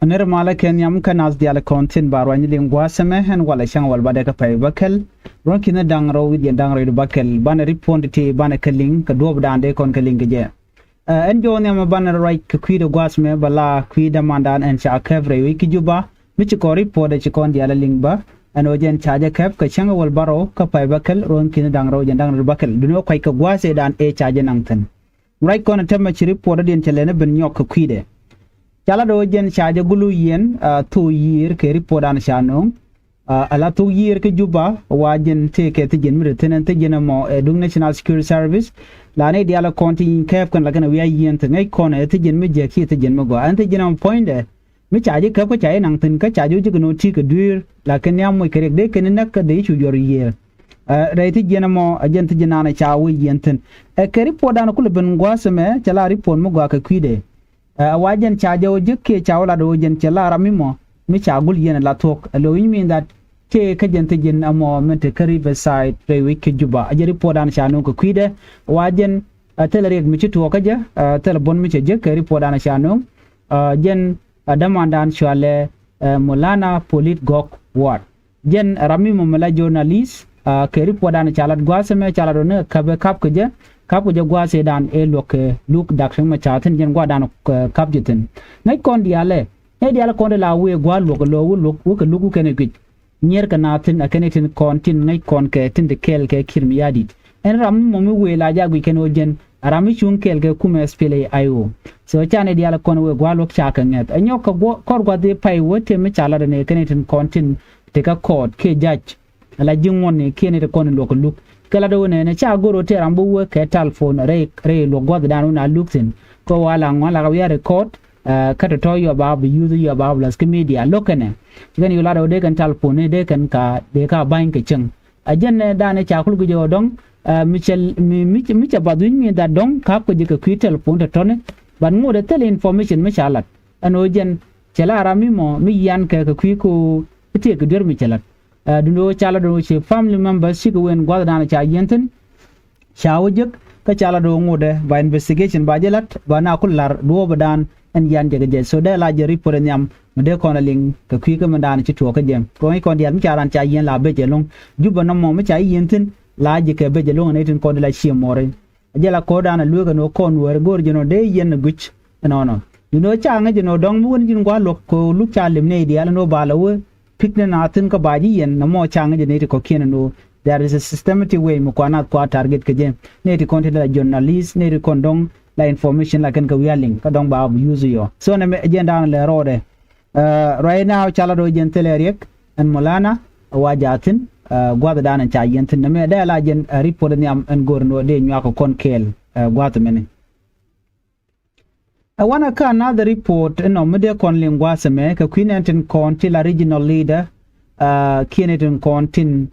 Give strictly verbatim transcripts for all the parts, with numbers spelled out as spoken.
Nɛr malä kɛ nhiam kä nath diaal kɔn tin ba ruany liŋ gua̱a̱th ɛmɛ, ɛn walɛ cäŋ wal ba dee kä pay bäkɛl. Ruɔ̱n ki̱n da̱ŋ rɛw wi̱c yɛn da̱ŋ rɛw di bäkɛl banɛ ripot ti banɛ kä liŋ kɛ duɔ̱ɔ̱pdan dee kɔn kä liŋ kɛ jɛ. Ɛ, ɛn jɔw nhiam banɛ ruac kɛ kui̱dɛ gua̱a̱th ɛmɛ ba la kui̱dɛ mandan ɛn ca kɛp rɛy wec kä Juba. Mi ci kɔn ripot ɛ ci kɔn diaal liŋ bä. Ɛn ɣöö jɛn ca jɛ kɛp kɛ cäŋ wal bärɔw kä pay bäkɛl ruɔ̱n ki̱n da̱ŋ rɛw jɛn da̱ŋ rɛw di bäkɛl. Duni wä kuac kɛ gua̱a̱th ëëdan ëë ca jɛ naŋ thi̱n. Ruac kɔn tɛmɛ ci ripot ɛ diɛn cɛ lɛn ɛ ben nyɔk kɛ kui̱dɛ. Ca lat ɣöö jɛn ca jɛ gulu yiɛn, ah, thok yiër kɛ ripot an ca no̱o̱ŋ. Ah, ala thok yiër kä Juba wa jɛn tëëkɛ thi jɛn mi ri thi̱n ɛn thi jɛn ɛmɔ ɛ duŋ National Security Service. La ni diaal ɛ kɔn ti nyin kɛɛp kɛn la kɛn ɛ wi̱i̱ a yiɛn thi ŋäc kɔn ɛ thi jɛn mi jiäk ci thi jɛn mi gɔaa ɛn thi jɛn ɛmɔ puɔ̱nydɛ. Mi ca ji̱ käp kä ca ji̱ naŋ thi̱n kä ca ji̱ wä ji̱ kɛ no̱o̱ŋ ti̱i̱ kɛ dui̱r la kɛ nhiam moc kɛ riɛk dee kɛn näk kä dee cu jɔr yiëër. Ɛ, rɛy thi jiɛn ɛmɔ ɛ jɛn thi jiɛn naan ɛ ca wä yiɛn thi̱n. Ɛ, kɛ ripot dan kulɛ ben gua̱a̱th ɛmɛ cɛ la ripot mi gɔaa kɛ kui̱dɛ. Ɛ, wa jɛn ca jɛ wä ji̱ kiɛ ca wä lat wä jɛn cɛ la ram mi mɔ mi ca gul yiɛn ɛ la thuɔ̱k. Ɛ, lo wi̱ny min that tëë kä jɛn thi jiɛn ɛmɔ min te kä Riverside rɛy wec kɛ Juba. Ɛ jɛ ripot dan ca no̱o̱ŋ kɛ kui̱dɛ. Wa jɛn, ɛ, thilɛ riɛk mi ci tuɔɔk kä jɛ, ɛ, thilɛ buɔ̱n mi cɛ jiäk kɛ ripot dan ca no̱o̱ŋ. Ɛ, jɛn, ɛ, dämandan cualɛ, ɛ, Mulana Polit Gɔk Wat. Jɛn ram mi mɔ mi la journalist, ɛ, kɛ ripot dan ca lat gua̱a̱th ɛmɛ ca lat ɣöö ni käp ɛ käp kɛ jɛ, käp kɛ jɛ gua̱a̱th ëëdan ëë luɔk kɛ luk Dak Riek Machar thi̱n jɛn gua̱a̱th dan, ɛ, käp jɛ thi̱n. Ŋäc kɔn diaalɛ, ŋäc diaalɛ kɔn di la wëë gua̱a̱th luɔk kɛ lo̱o̱k wä luɔk wä kɛ luk wä kɛn ɛ guic. Nyier kɛ naath thi̱n ɛ kɛn i̱ tin kɔn tin ŋäc kɔn kɛ tin ti kɛɛl kɛ Kiir Mayardit. Ɛn ram mi mɔ mi wëë la jaak guic kɛn ɣöö jɛn ɛ ram mi cuŋ kɛɛl kɛ kumɛ S P L A I O. So canɛ diaal kɔn wëë gua̱a̱th luɔk ca kɛ ŋɛth ɛ nyɔk kɛ guɔ kɔr gua̱th i̱ pay wä tëë mi ca lat ɛn ɛ kɛn i̱ tin kɔn tin ti kä kɔɔt kiɛ jac. Ala ji̱ ŋuɔ̱tni kiɛ ni ti kɔn in luɔk kɛ luk kɛ lat ɣöö nɛɛnɛ ca go̱r ɣöö tëë ram bi wä kɛ telephone rɛy rɛy luɔk gua̱thdan wun a luk thi̱n. Kɛ wa la ŋuan la kɛ wi̱i̱ a record, ɛ, kä tɔ̱tɔ̱ yua ba bi use yua ba bi lath kä media lo̱k kɛnɛ. Ci kɛn yu lat ɣöö dee kɛn telephone ni dee kɛn ka dee ka ba̱ny kɛ cäŋ. A jɛn, ɛ, danɛ ca kul guic ɣöö dɔ̱ŋ, ɛ, mi cɛ mi mi mi cɛ bath wi̱ny mi that dɔ̱ŋ ka kuec kɛ kui̱ telephone tɔ̱tɔ̱ni. But ŋot ɛ thil information mi ca lat ɛn ɣöö jɛn cɛ la ram mi mɔ mi yian kɛ kɛ kui̱ ko i̱ tëëk kɛ duer mi cɛ lat. Ɛ, duundɛ ɣöö ca lat ɣöö ci family members cikɛ wen gua̱thdan ca yiɛn thi̱n. Ca wä jek kä ca lat ɣöö ŋotdɛ ba investigation ba jɛ lat ba na ku la̱r duɔ̱ɔ̱pdan ɛn yian jɛ kɛ jɛ. So dee la jɛ ripot ɛ nhiam mi dee kɔn ɛ liŋ kɛ kui̱ kä mindan ci tuɔɔk kä jɛ. Kɔn i̱ kɔn diaal mi ca ran ca yiɛn la bec ɛlɔ̱ŋ. Jupɛ nɔmɔ mi ca i̱ yiɛn thi̱n la ji̱ kɛ bec ɛlɔ̱ŋ ɛn i̱ tin kɔn di la cië mɔɔri. A jɛ la ko̱o̱dan a lueek ɛn ɣöö kɔn wääri go̱o̱r jɛn ɣöö dee yiɛn ɛ guic ɛnɔnɔ. Duundɛ ɣöö ca ŋäc ɛn ɣöö dɔ̱ŋ mi wen ji̱n gua̱a̱th luɔk kɛ ɣöö luk ca lip nɛy diaal ɛn ɣöö ba lɛ wee pi̱kni naath thi̱n kä ba ji̱ yiɛn nɔmɔ ca ŋäc ɛ nɛy ti kɔ̱kiɛn ɛn ɣöö there is a systematic way mi kua naath kua target kɛ jɛ. Nɛy ti kɔn ti la journalist, nɛy ti kɔn dɔ̱ŋ la information la kɛn kɛ wi̱i̱ a liŋ kä dɔ̱ŋ ba use yɔ. So nɛmɛ jɛn da̱a̱n lɛ rɔɔdɛ. Ɛ, right now ca la do̱ jɛn thilɛ riɛk ɛn Mulana wa jaa thi̱n, ɛ, gua̱thdan ɛn ca yiɛn thi̱n nɛmɛ dee la jɛn, ɛ, ripot nhiam ɛn go̱o̱r ɛn ɣöö dee nyuak kɛ kɔn kɛɛl, ɛ, gua̱th ɛmɛni. Ɛ wanɛ kä another report inɔ mi dee kɔn liŋ gua̱a̱th ɛmɛ kɛ kui̱ nɛn tin kɔn ti la regional leader, ɛ, kiɛn tin kɔn tin,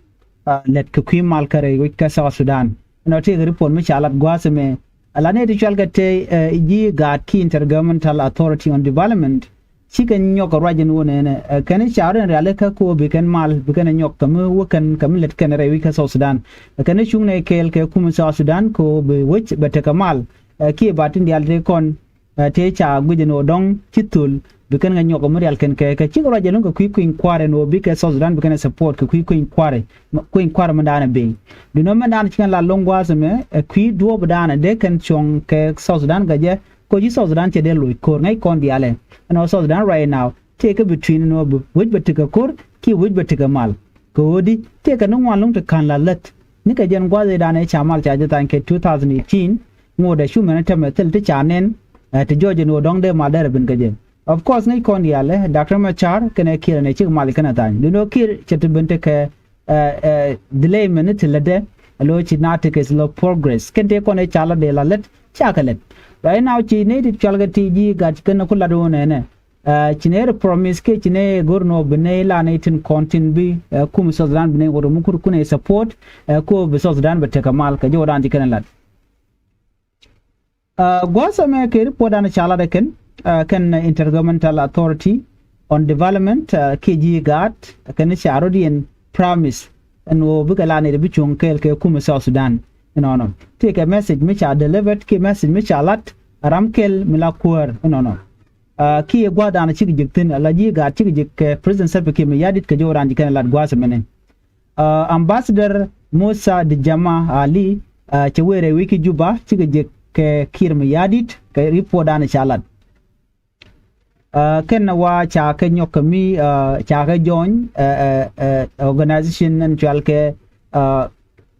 ɛ, lɛt kɛ kui̱ mal kä rɛy wec kä South Sudan. Inɔ tëëkɛ report mi ca lat gua̱a̱th ɛmɛ. Ala nɛy ti cual kɛ tëë, ɛ, ji̱ gaat ki Intergovernmental Authority on Development. Cikɛ nyɔk kɛ ruac in wun ɛnɛ, ɛ, kɛn i̱ ca rɔ in rialikä kɛ ɣöö bi kɛn mal bi kɛn ɛ nyɔk kɛ mi wä kɛn kɛ mi lät kɛn rɛy wec kä South Sudan. Ɛ kɛn i̱ cuŋnɛ kɛɛl kɛ kum South Sudan kɛ ɣöö bi wec bɛ tekɛ mal. Ɛ, kiɛ ba tin diaal tëë kɔn, ɛ, tëë ca guic ɛn ɣöö dɔ̱ŋ ci thöl bi kɛn kɛ nyɔk kɛ mi rial kɛn kɛ kɛ cikɛ ruac ɛlɔ̱ŋ kɛ kui̱ kui̱ny kua̱r ɛn ɣöö bikɛ South Sudan bi kɛn ɛ support kɛ kui̱ kui̱ny kua̱r, kui̱ny kua̱r mindan ɛ bey. Duundɛ mindan ci kɛn la lo̱ŋ gua̱a̱th ɛmɛ, ɛ, kui̱ duɔ̱ɔ̱pdan ɛ dee kɛn cuɔ̱ŋ kɛ South Sudan gɛ jɛ. Kɛ ɣöö ci South Sudan cɛ dee loc ko̱r ŋäc kɔn diaalɛ. Ɛn ɣöö South Sudan right now tëëkɛ between ɛn ɣöö bi wec bɛ tekɛ ko̱r kiɛ wec bɛ tekɛ mal. Kɛ ɣöö di tëëkɛ ni ŋuan lo̱ŋ ti ka̱n la lät. Nikɛ jɛn gua̱th ëëdan ëë ca mal ca jɛ thany kɛ two thousand eighteen. Ŋotdɛ cu mɛn ɛ tɛmɛ thil ti ca nɛn, ɛ, ti jɔɔc ɛn ɣöö dɔ̱ŋ dee mal dee rɛ ben kɛ jɛ. Of course ŋäc kɔn diaalɛ Doctor Machar kɛnɛ Kiir ɛn ɛ cik mal kɛn ɛ thany. Duundɛ ɣöö Kiir cɛ ti ben tekɛ, ɛ, ɛ, delay mɛn ni ti lätdɛ. Ɛ lo̱ ci na tekɛ slow progress kɛn tëë kɔn ëë ca lat dee la lät. Ca kɛ lät. Right now ci nɛy ti cual kɛ ti ji̱ gat kɛn ku lat wun ɛnɛ. Ɛ, ci nɛy ri promise kiɛ ci nɛy go̱r nɔ bi nɛy la nɛy tin kɔn tin bi, ɛ, kum South Sudan bi nɛy ɣöö mi kur kunɛ support, ɛ, ko bi South Sudan bi tekɛ mal kɛ jɔwdan ci kɛn lat. Ɛ, gua̱a̱th ɛmɛ kɛ report dan ca lat ɛ kɛn, ɛ, kɛn Intergovernmental Authority on Development, ɛ, kiɛ ji̱ gaat, ɛ, kɛn ca rɔ̱diɛn promise ɛn ɣöö bikɛ la nɛy ti bi cuŋ kɛɛl kɛ kum South Sudan. Inɔnɔ tëëkɛ message mi ca delivered kiɛ message mi ca lat ɛ ram kɛl mi la kuäär inɔnɔ. Kiɛ gua̱a̱th dan cikɛ jek thi̱n ala ji̱ gaat cikɛ jek kɛ President Salva Kiir Mayardit kɛ jɔw dan ci kɛn lat gua̱a̱th mɛnɛ. Ambassador Musa Dijama Ali cɛ wëë rɛy wec kä Juba cikɛ jek kɛ Kiir Mayardit kɛ report dan ca lat. Kɛn wa ca kɛ nyɔk kɛ mi ca kɛ join organization ɛn cual kɛ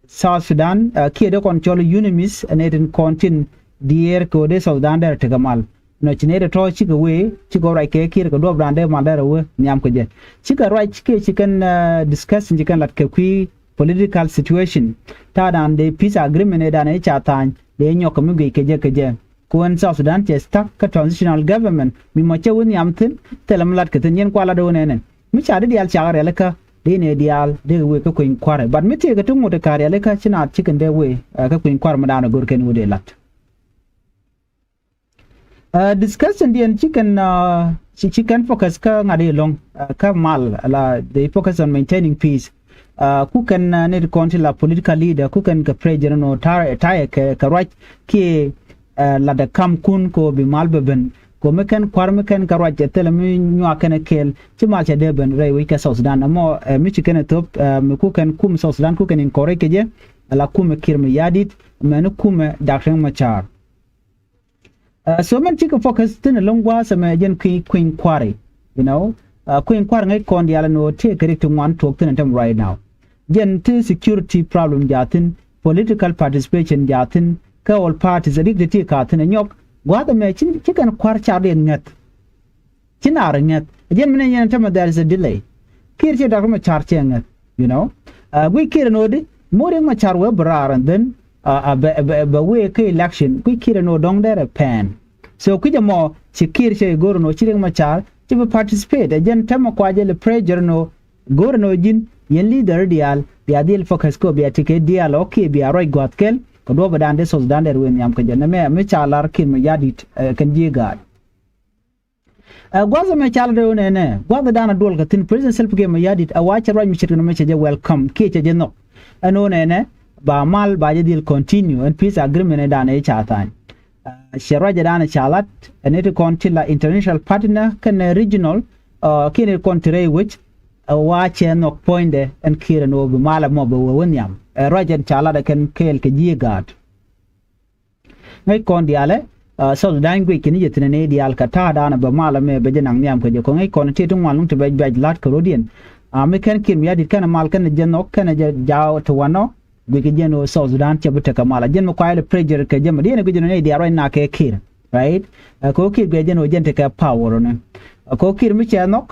South Sudan kiɛ dee kɔn cɔl UNMISS ɛn ɛ tin kɔn tin diɛɛr kɛ ɣöö dee South Sudan dɛr tekɛ mal. Nɔ ci nɛy tɔ̱ cikɛ wee cikɛ ruac kɛ Kiir kɛ duɔ̱p raan dee mal dɛr ɛ wee nhiam kɛ jɛ. Cikɛ ruac kiɛ ci kɛn discussion ci kɛn lat kɛ kui̱ political situation ta̱a̱ dan dee peace agreement ëë dan ëë ca tha̱a̱ny dee nyɔk kɛ mi guic kɛ jɛ kɛ jɛ. Kuɛn South Sudan cɛ stuck kä transitional government mi mɔ cɛ wä nhiam thi̱n thilɛ mi lat kɛ thi̱n yɛn kua lat wä nɛnɛ. Mi ca di diaal cak rialikä di nɛ diaal di kɛ wee kä kueny kuarɛ but mi tëëkɛ ti ŋut ɛ ka rialikä ci naat ci kɛn dee wee kä kueny kuarɛ mi daanɛ go̱r kɛn wä dee lat. Discussion diɛn ci kɛn ci kɛn focus kä ŋa̱t i̱ lo̱ŋ kä mal la they focus on maintaining peace. Ku kɛn nit kɔn ti la political leader ku kɛn kɛ president nɔ tayɛ kɛ ruac kiɛ lat ɛ kam kun ko bi mal bɛ ben ko mi kɛn kuar mi kɛn kɛ ruac ɛ thilɛ mi nyuak kɛn ɛ kɛɛl ci mal cɛ dee ben rɛy wec kɛ South Sudan ɛmɔ mi ci kɛn ɛ thop mi ku kɛn kum South Sudan ku kɛn in kɔrɛ kɛ jɛ. Ala kumɛ Kiir Mayardit mɛni kumɛ Doctor Riek Machar. So mɛn cikɛ focus thi̱n ɛlɔ̱ŋ gua̱a̱th ɛmɛ jɛn kui̱ kui̱ny kua̱ri. You know, kui̱ny kua̱ri ŋäc kɔn diaal ɛn ɣöö tëë kɛ rik ti ŋuan tuɔɔk thi̱n ɛn tɛm right now. Jɛn ti security problem jaa thi̱n, political participation jaa thi̱n, kä all parties rik ti ti ka thi̱n ɛ nyɔk gua̱a̱th ɛmɛ ci kɛn kua̱r car diɛn ŋäth. Ci naar ŋäth ɛ jɛn mi nɛ yɛn tämɛ there is a delay. Kiir ciɛ Doctor Machar ciɛ ŋäth. You know, guic Kiir ɛn ɣöö di mo̱o̱ Riek Machar wee bi raar and then bɛ wee kä election guic Kiir ɛn ɣöö dɔ̱ŋ dɛrɛ pɛn. So kui̱c ɛmɔ ci Kiir ciɛ go̱r ɛn ɣöö ci Riek Machar ci bi participate ɛ jɛn tämɛ kua jɛ lɛ pressure ɛn ɣöö go̱r ɛn ɣöö ji̱n yɛn leader diaal bia dhil focus kɛ ɣöö bia ti kɛ diaal ɔ kiɛ bia ruac gua̱a̱th kɛl kɛ duɔ̱ɔ̱p ɛ da̱a̱n dee South Sudan dɛr wee nhiam kɛ jɛ nɛmɛ mi ca lar Kiir Mayardit kɛn ji̱ gaat. Ɛ gua̱th ɛmɛ cal rɛw nɛnɛ gua̱th ɛ da̱a̱n a duɔl kɛ thi̱n President Salva Kiir Mayardit a wa cɛ ruac mi ce̱tkɛ nɔmɔ cɛ jɛ welcome kiɛ cɛ jɛ nhɔk. Ɛn ɣöö nɛnɛ ba mal ba jɛ dhil continue ɛn peace agreement ɛ da̱a̱n ɛ ca tha̱a̱ny. Cɛ ruac ɛ da̱a̱n ɛ ca lat ɛn iti kɔn ti la international partner kɛnɛ regional kiɛ ni kɔn ti rɛy wec. Ɛ wa cɛ nhɔk puɔ̱nydɛ ɛn Kiir ɛn ɣöö bi mal ɛmɔ bɛ wee wä nhiam ɛ ruac ɛn ca lat ɛ kɛn kɛɛl kɛ ji̱ gaat. Ŋäc kɔn diaalɛ South Sudan guic kɛn jɛ thi̱n ni diaal kɛ ta̱a̱ daanɛ bɛ mal ɛmɛ bɛ jɛ naŋ nhiam kɛ jɛ kɔ ŋäc kɔn ti ti ŋuan luŋ ti bɛ juac la̱t kɛ ro̱diɛn. A mi kɛn Kiir Mayardit kɛn mal kɛn jɛ nhɔk kɛn jɛ jaw ti wanɔ guic kɛ jɛn ɣöö South Sudan cɛ bi tekɛ mal a jɛn mi kuayɛ lɛ pressure kɛ jɛ mɛ diɛn guic jɛ ni diaal ruac na kɛ Kiir. Right. Kɛ ɣöö Kiir guic jɛn ɣöö jɛn tekɛ power ni. Kɛ ɣöö Kiir mi cɛ nhɔk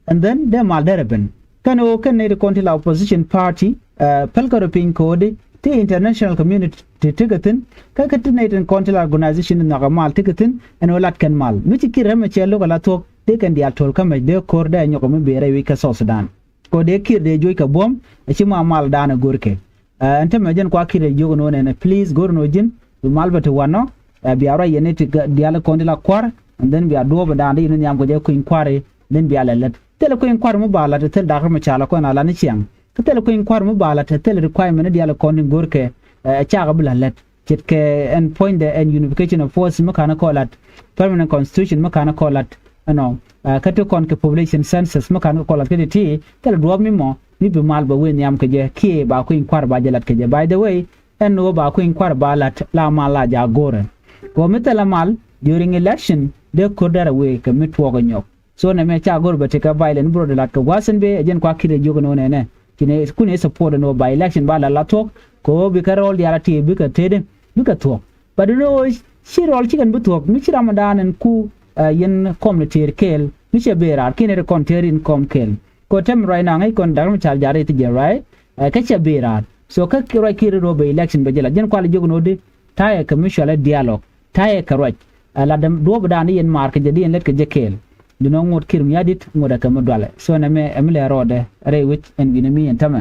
and then dee mal derɛ ben kɛn ɣöö kɛn nɛy ti kɔn ti la opposition party. Päl kärɛ piny ko̱o̱di ti international community ti tekɛ thi̱n. Kä kä ti nɛy ti kɔn ti la organization ti nhɔakä mal tekɛ thi̱n ɛn ɣöö lat kɛn mal mi ci Kiir rämɛ cɛ lo̱k ala thuɔ̱k dee kɛn diaal to̱l kä mɛc dee ko̱r dee nyɔk mi bëë rɛy wi̱c kä South Sudan. Kɛ ɣöö dee Kiir dee juɔc kɛ buɔ̱m ɛ ci ma mal daanɛ go̱rkɛ. Ɛn tämɛ jɛn kua Kiir dee jiök ɛn ɣöö nɛnɛ please go̱r ɛn ɣöö ji̱n bi mal bɛ ti wanɔ. Bia ruac yɛn ni ti diaal kɔn ti la kua̱r and then bia duɔ̱ɔ̱p ɛ daanɛ dee yɛn ni nhiam kɛ jɛ kui̱ny kua̱ri. Then bia lɛ lät thilɛ kui̱ny kua̱r mi ba la̱t thil Doctor Machar kɔn a la̱t ni ciaŋ. Kä thilɛ kui̱ny kua̱r mi ba la̱t thilɛ requirement ni diaal kɔn tin go̱rkɛ. Ɛ cakɛ bi la̱t lät ce̱tkɛ ɛn puɔ̱nydɛ ɛn unification of forces mi ka̱n kɔ la̱t permanent constitution mi ka̱n kɔ la̱t. Ɛnɔ kä ti kɔn kɛ population census mi ka̱n kɔ la̱t kä ti ti thilɛ duɔ̱ɔ̱p mi mɔ mi bi mal bɛ wee nhiam kɛ jɛ kiɛ ba kui̱ny kua̱r ba jɛ la̱t kɛ jɛ by the way. Ɛn ɣöö ba kui̱ny kua̱r ba la̱t la mal la jaak go̱o̱rɛ. Kɛ ɣöö mi thilɛ mal during election dee ko̱r dɛrɛ wee kɛ mi tuɔɔk ɛ nyɔk. So nɛmɛ ca go̱r bɛ tekɛ violent bro de lat kɛ gua̱thin bee ɛ jɛn kua Kiir ɛ jiök ɛn ɣöö nɛnɛ. Ci nɛ kun ɛ support ɛn ɣöö ba election ba la la thuɔ̱k kɛ ɣöö bikɛ rɔɔl diaal a tëë bikɛ tëëdɛ bikɛ thuɔ̱k. But ɛn ɣöö ci rɔɔl cikɛn bi thuɔ̱k mi ci ram ɛ daan ɛn ku yɛn kɔm ni tëër kɛɛl mi cɛ bëë raar kiɛn ɛ ri kɔn tëër in kɔm kɛɛl. Kɛ ɣöö tɛm right now ŋäc kɔn Doctor Machar jaat rɛy ti jɛ right. Kä cɛ bëë raar so kä ruac Kiir ri röö bɛ election bɛ jɛ la jɛn kual jiök ɛn ɣöö di ta̱yɛ kɛ mutual dialogue. Ta̱yɛ kɛ ruac ɛ la däm duɔ̱ɔ̱p dan di yɛn maar kɛ jɛ di yɛn lät kɛ jɛ kɛɛl. Di nɔ ŋot Kiir Mayardit ŋot ɛ kɛ mi dualɛ so nɛmɛ ɛ mi lɛ rɔɔdɛ rɛy wec ɛn wi̱nɛ mi yɛn tämɛ.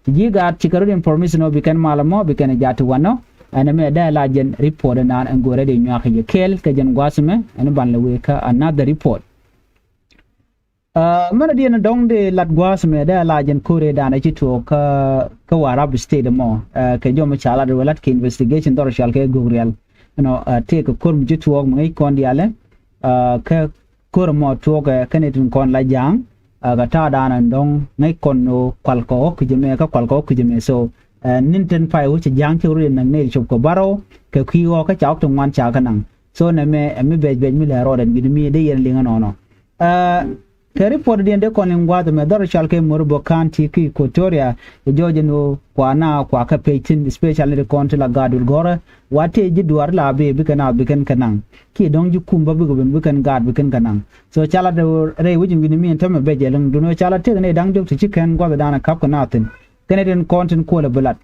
Ti ji̱ gaat cikɛ rot information ɔ bi kɛn mal ɛmɔ bi kɛn ɛ jaat ti wanɔ. Ɛn ɛmɛ dee la jɛn report ɛnan ɛn go̱rɛ di nyuak kɛ jɛ kɛɛl kɛ jɛn gua̱a̱th ɛmɛ ɛn ban lɛ wee kä another report. Mɛn a diɛn dɔ̱ŋ di lat gua̱a̱th mɛ dee a la jɛn ko̱r ëë danɛ ci tuɔɔk kä Warrap State mɔ. Kɛ jɔm ca lat wee lat kɛ investigation dhɔr cual kɛ go̱o̱k rial. Ɛnɔ tëëk kɛ ko̱r mi ci tuɔɔk mi ŋäc kɔn diaalɛ. Kä ko̱r ɛmɔ tuɔɔkɛ kɛn itin kɔn la ja̱a̱ŋ. Ɛ kɛ ta̱a̱ da̱a̱n ɛn dɔ̱ŋ ŋäc kɔn ɣöö kual kɛ ɣɔ̱k ki̱cä mɛ kä kual kɛ ɣɔ̱k ki̱cä mɛ. So ɛ ni̱n tin pay wä ci ja̱a̱ŋ cik rut in näk nɛy cop kɛ bärɔw kɛ kui̱ ɣɔ̱k kä ca ɣɔ̱k ti ŋuan ca kä naŋ. So nɛmɛ ɛ mi bɛc bɛc mi lɛ rɔɔdɛ wi̱ni mi dee yɛn liŋ ɛnɔnɔ. Ɛ kɛ report diɛn dee kɔn in gua̱a̱th ɛmɛ dhɔr cɔal kɛ Moribo County ki Equatoria. Ɛ jɔɔc ɛn ɣöö kua na kua kä pec thi̱n, especially ti kɔn ti la gaat dul gɔ̱rä. Wa tëë ji̱ duaar la bee bikɛn a bikɛn kɛ naŋ kiɛ dɔ̱ŋ ji̱ kum bä bikɛ ben bikɛn gaat bikɛn kɛ naŋ. So ca lat rɛy wi̱c in wi̱ni mi ɛn tämɛ bɛc ɛliŋ dun ɣöö ca lat tëëk nɛy da̱ŋ diɔ̱k ti ci kɛn gua̱th ɛ da̱a̱n ɛ ka̱p kɛ na thi̱n. Kɛn ɛ tin kɔn tin kuɔl ɛ bi lat.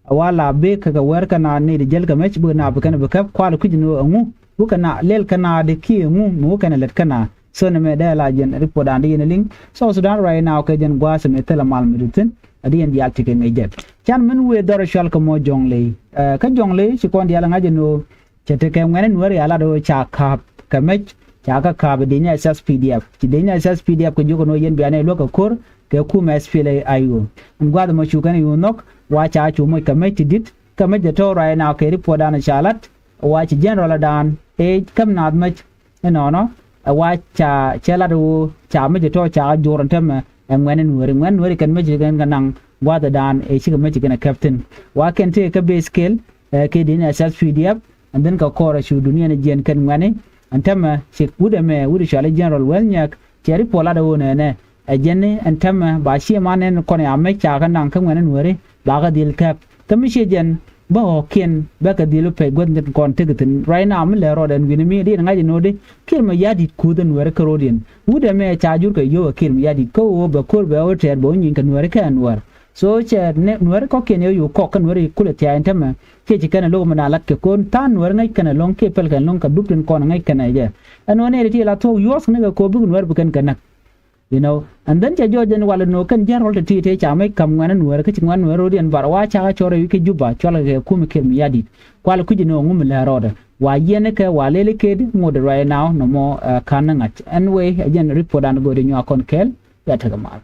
A wa la bek kɛ kɛ wɛr kɛ na nɛy ti jäl kɛ mec bikɛ na bikɛn bi käp kual kui̱c ni ɣöö ɛŋu wä kɛ na lɛl kɛ na di kiɛ ɛŋu mi wä kɛn ɛ lät kɛ na. So nɛmɛ dee la jɛn report an di yɛn ɛ liŋ. South Sudan right now kɛ jɛn gua̱a̱th ɛmɛ thilɛ mal mi di thi̱n. A di yɛn diaal ti kɛ ŋäc jɛk can min wëë dhɔr ɛ cual kɛ mɔ Jɔŋley. Ɛ kä Jɔŋley ci kɔn diaal ɛ ŋa̱c ɛn ɣöö cɛ tekɛ ŋuɛ̈ni Nuääri a lat ɣöö ca ka̱a̱p kɛ mec ca kɛ ka̱a̱p ɛ di̱ny ɛ S S P D F. Ci di̱ny ɛ S S P D F kɛ jiök ɛn ɣöö yɛn bia nɛy luäk kɛ ko̱r kɛ kumɛ S P L A I O. Ɛn gua̱a̱th ɛmɔ cu kɛn ɛ yuun nhɔk wa ca cu moc kɛ mec ti di̱t kä mec dee tɔ̱ right now kɛ report dan ca lat wa ci general dan ëë käm naath mec. Inɔnɔ ɛ wa ca cɛ lat ɣöö ca mec tɔ̱ ca jor ɛn tämɛ ɛ ŋuɛ̈ni Nuääri, ŋuɛ̈ni Nuääri kɛn mec kɛn kɛ naŋ gua̱a̱th dan ëë cikɛ mec kɛn ɛ käp thi̱n. Wa kɛn tëë kä base kel ɛ kɛ di̱n ɛ S S P D F. And then kɛ kɔr ɛ cu dunia ni jiɛn kɛn ŋuɛ̈ni ɛn tämɛ ci wut ɛmɛ wut cɔali general Wɛl Nyɛk cɛ report lat ɣöö nɛnɛ ɛ jɛn ni ɛn tämɛ ba ciɛ man nɛn kɔn ya mec ca kɛ naŋ kä ŋuɛ̈ni Nuääri ba kɛ dhil käp kä mi ciɛ jɛn bä ɣɔ̱kiɛn bä kɛ dhil pɛc guäth ni kɔn tek thi̱n right now mi lɛ rɔɔdɛ ɛn wi̱ni mi diɛn ŋa̱c ɛn ɣöö di Kiir Mayardit kuth ɛn Nuääri kä ro̱diɛn. Wut ɛmɛ ca jur kɛ yio̱w ɛ Kiir Mayardit kä ɣöö bɛ ko̱r bɛ ɣöö tɛɛr bɛ ɣöö nyin kɛ Nuääri kɛ ɛn Nuäär. So cɛ Nuääri kɔ̱kiɛn yɛ yo̱o̱ kɔk kä Nuääri kulɛ thia̱a̱c ɛn tämɛ. Kiɛ ci kɛn ɛ lo̱k ɛmɛ na la̱t kɛ ko̱n tha̱a̱ŋ Nuääri ŋäc kɛn ɛ lo̱ŋ kiɛ pɛl kɛn lo̱ŋ kɛ dup tin kɔn ŋäc kɛn ɛ jɛ. Ɛn ɣöö nɛy ti ti la thuɔ̱k yuɔ̱th ni kɛ ko̱ bik Nuääri bi kɛn kɛ näk. You know, and then cɛ jɔɔc ɛn wal ɛn ɣöö kɛn jiɛn rɔl ti ti tëë ca mec ka̱m ŋuɛ̈ni Nuääri kä ci ŋuɛ̈ni Nuääri ro̱diɛn bar wa ca kɛ cɔr ɛ wi̱c kä Juba cual kɛ kum Kiir Mayardit. Kual kui̱c ɛn ɣöö ŋum lɛ rɔɔdɛ wa yiɛn kɛ wa lel kɛ di ŋot right now nɔmɔ. Ɛ ka̱n ni ŋa̱c ɛn wee ɛ jɛn report dan go̱o̱ri nyuak kɔn kɛɛl. Ya tekɛ mal.